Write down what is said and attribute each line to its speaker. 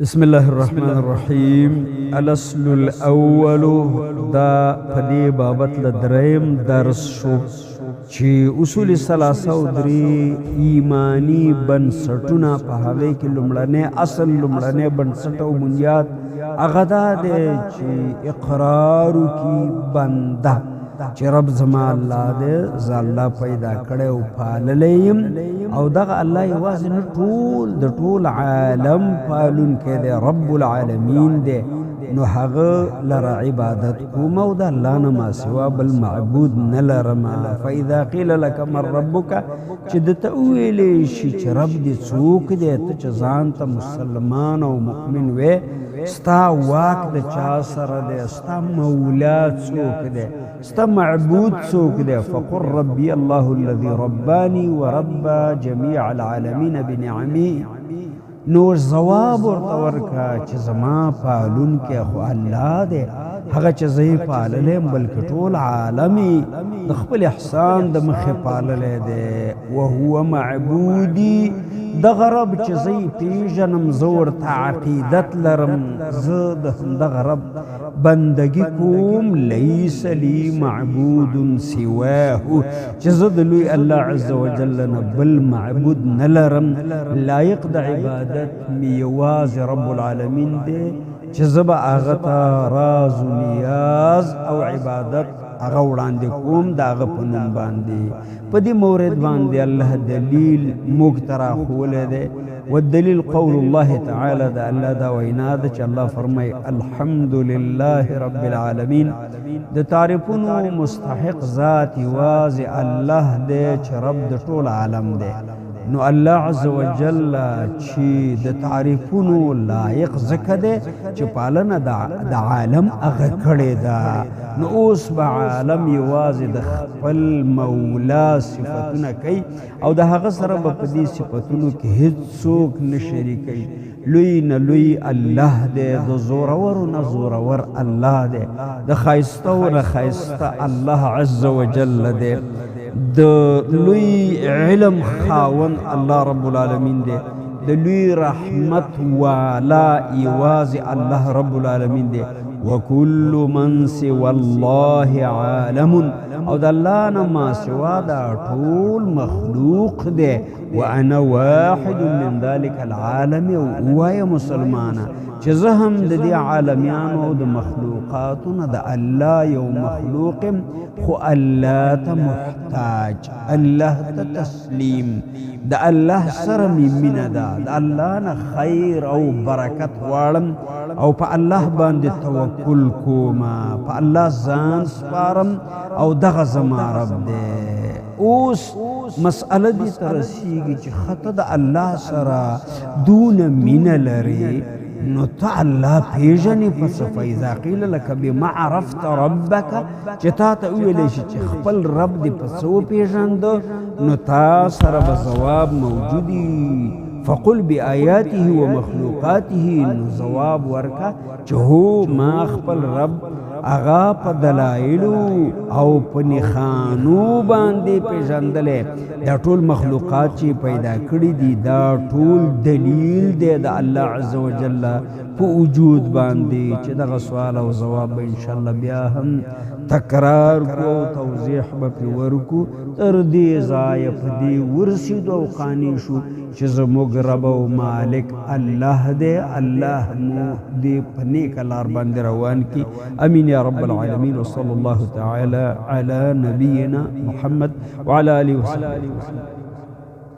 Speaker 1: بسم الله الرحمن الرحیم. الاصل الاول، دا پدې بابت لدریم درس شو چې اصول ثلاثه او درې ایمانی بنسټونه، په هغه کې لومړنی اصل، لومړنی بنسټ او بنیاد هغه دا دی چې اقرار کی بنده چې رب زما الله دی، زه الله پیدا کړی او پاللی یم، او دغه الله یوازې نه، ټول د ټول عالم پالونکی دی، رب العالمین دی. نو هغه لره عبادت کوم او د الله نه ما سوا بل معبود نه لرم. فاذا قیل لك من ربک، چې د ته وویلی شي چې رب دې څوک دی، ته چې ځان ته مسلمان او مؤمن وې، ستا واک د چا سره دی، ستا مولا څوک دی، ستا معبود څوک دی، فقل ربي الله الذي رباني وربى جميع العالمين بنعمه. نو ځواب ورته ورکړه چې زما پالونکی خو الله دی، هغه چې زه یې پاللی یم، بلکې ټول عالم یې د خپل احسان د مخې پاللی دی. وهو معبودي، دغه رب چې زه یې پېژنم، زه ورته عقیدت لرم، زه د همدغه رب بندگی کوم. لیس لی معبود سواه، چې زه د لوی الله عز وجل نه بل معبود نه لرم، لایق د عبادت مې یوازې رب العالمین دی، چې زه به هغه ته راز و نیاز او عبادت هغه وړاندې کوم د هغه په نوم باندې. په دې مورد باندې الله دلیل موږ ته راښوولی دی. والدلیل قول الله تعالی، د الله دا وینا ده چې الله فرمایي: الحمد لله رب العالمین. د تعریفونو مستحق ذات یوازې الله دی چې رب د ټول عالم دی. نو الله عز وجل چې د تعریفونو لایق ځکه دی چې پالنه د عالم هغه کړې ده. نو اوس به عالم یوازې د خپل مولا صفتونه کوي او د هغه سره به په دې صفتونو کې هیڅوک نه شریکوي. لوی نه لوی الله دی، د زورور نه زورور الله دی، د ښایسته نه ښایسته الله عز وجل دی، د لوی علم خاوند الله رب العالمین دی، د لوی رحمت والا یوازې الله رب العالمین دی. وکل من سوى الله عالم، او د الله نه ما سوا دا ټول مخلوق دی. وانا واحد من ذلك العالم، وایه مسلمانه چې زه هم د دې عالمیانو او د مخلوقاتو نه د الله یو مخلوق، خو الله ته محتاج، الله ته تسلیم، د الله سره مې مینه ده، د الله نه خیر او برکت غواړم او په الله باندې توکل کوم، په الله ځان سپارم او دغه زما رب دی. اوس مسئله دې ته رسیږي چې ښه، د الله سره دونه مینه لري، نو ته الله پیژنې په څه؟ فاذا قیل لک بما عرفت ربک، چې تا ته وویلی شي چې خپل رب دې په څه وپېژنده، نو تا سره به ځواب موجود، فقل بآیاته ومخلوقاته. نو ځواب ورکه چې هو، ما خپل رب هغه په دلایلو او په نښانو باندې پېژندلی. دا ټول مخلوقات چې پیدا کړي دي، دا ټول دلیل دی د الله عز وجل په وجود باندې. چې دغه سوال او ځواب به انشاءالله بیا هم تکرار کو او توضیح به پرې ورکو. تر دې ځایه په دې ورسېدو او قانع شو چې زموږ رب او مالک الله دی. الله مو دې په نیکه لار باندې روان کړي. امین یا رب العالمین. وصلی الله تعالی علی نبینا محمد وعلى آله وصحبه.